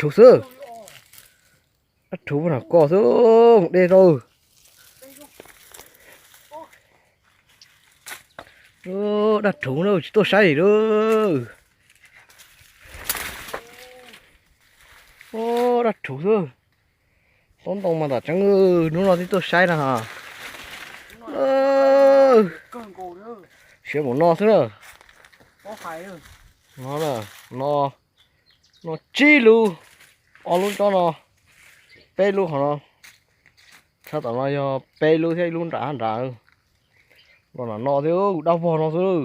rhuv xwb. Dab rhuv puag nram ko xwb, mus de rau. Dab rhuv na, tsis tuaj saib li lawm. Dab rhuv xwb. Tob ntoo mas tom tseeb, hnub no twb tuaj saib na. Siav npaum no xwb na. No, no tsib lub, ob lub tsob no, peb lub qhov no, tshaj tom no yog peb lub thiab ib lub nram hab nrad. Los nram no thiab, dab vog no xwb.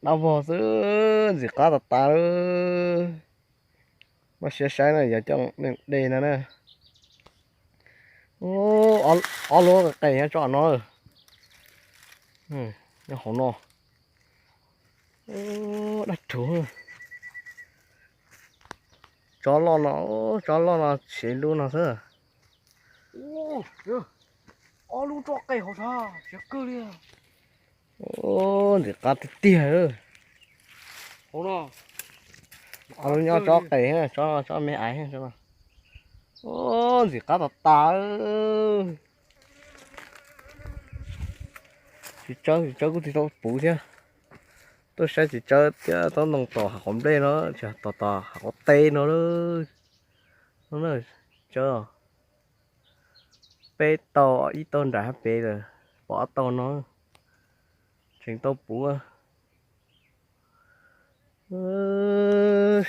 Dab vog xwb, ntxim qab tas tas. Muaj siab saib na, yog coj de no na. Ob lub qe qe nyob tsob no, nyob hauv no. Dab rhuv. Tsob loj no, tsob loj no tshiav lub no xwb. Ob lub tsob qe hauv tshaj siav kawg li. Ntxim qab tiag tiag. Ob lub nyob tsob qe, tsob me aiv. Ntxim qab tas tas. Txiv tsawb, txiv tsawb kuj tsis tau puv thiab. Tuaj saib txiv tsawb thiab tob ntoo tom hav qhov nplej no, tsis tom tom hav qhov teb no. Tsawb peb tau ib tau nram hab pem lawm, pom ob tau no tseem tau puv.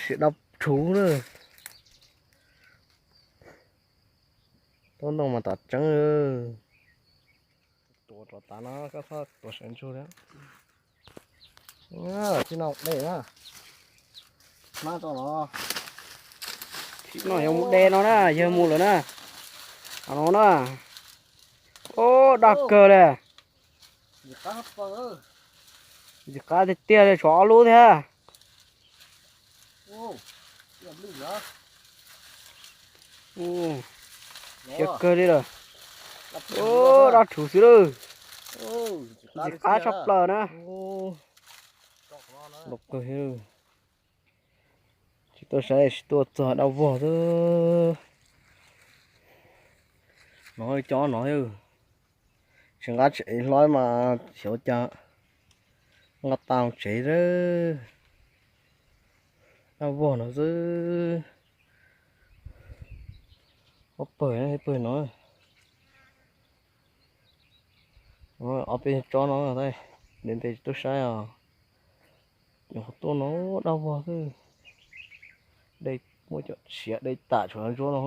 Siav dab rhuv na. Tob ntoo mas tom tseeb. Tuav rov tas no koj txhob tuav sawv ntsug li. Thib no de na. Hmab tso los. Thib no yog mus de no na, yog mus lawm na. Qhov no na. Ub, daj kawg li. Ntxim qab tiag tiag li, tshuav ob lub thiab. Siav kawg li lawm. Ub, dab rhuv xwb lawm. Ntxim qab tshaj plaws na. Los kawg li. Tsis tuaj saib, tsis tuaj txog dab vog xwb. No cov no, tsis nqa tsev hlob mas xyov cas nqa tau tsev xwb. Dab vog no xwb. Ob pawg, pawg no. Ob peb tsob no, ntev ntev tsis tuaj saib os. Nyuam qhuav tuaj no dab vog xwb. De muaj cov siav de tam tshuav ntsuab no.